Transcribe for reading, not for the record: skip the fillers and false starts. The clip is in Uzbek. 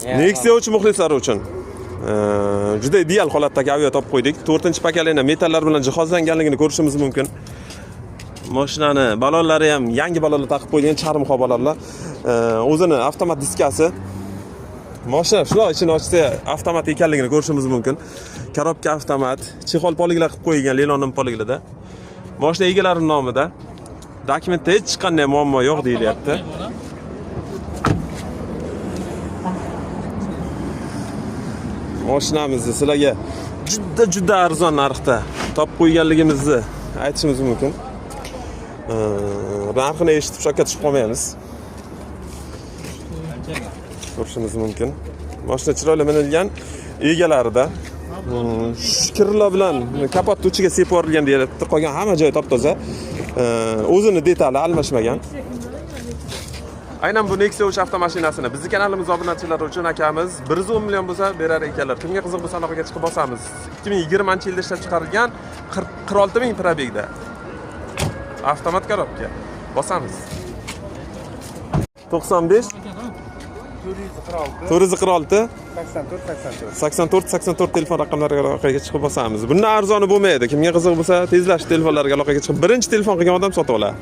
Nexia 3 muxlislari uchun juda ideal holatdagi Aveo topib qo'ydik. 4 pokoleniya, metallar bilan jihozlanganligini ko'rishimiz mumkin. Mashinani balonlari ham yangi balonlar taqib qo'yilgan, charmxo balonlar. O'zini avtomat diskasi. Mashina shundoq ichini ochsa, avtomat ekanligini ko'rishimiz mumkin. Коробка avtomat, чехол poliklar qilib qo'yilgan, Lelonim poliklarda. Mashina egalari nomida. Dokumentda hech qanday muammo yo'q deyilyapti. Mashinamizni sizlarga juda juda arzon narxda topib qo'yganligimizni aytishimiz mumkin. Narxini eshitib shokka tushib qolmaymiz. Ko'rishimiz mumkin. Mashina chiroyli minilgan, egalarida. Shu kirlar bilan kapotni uchiga sepib yuborilgan deyilyapti. Qolgan hamma joyi top-toza. O'zini detali almashmagan. Aynan bu Nexia 3 avtomashinasini bizni kanalimiz obunachilari uchun akamiz 110 million bo'lsa berar ekanlar. Kimga qiziq bo'lsa, aloqaga chiqib bosamiz. 2020-yilda ishlab chiqarilgan, 46 ming пробег da. Avtomat коробка. Bosamiz. 95 446 84 84. 84 84 telefon raqamlariga aloqaga chiqib bosamiz. Bundan arzoni bo'lmaydi. Kimga qiziq bo'lsa, tezlashib telefonlarga aloqaga chiqib, birinchi telefon qilgan odam sotib oladi.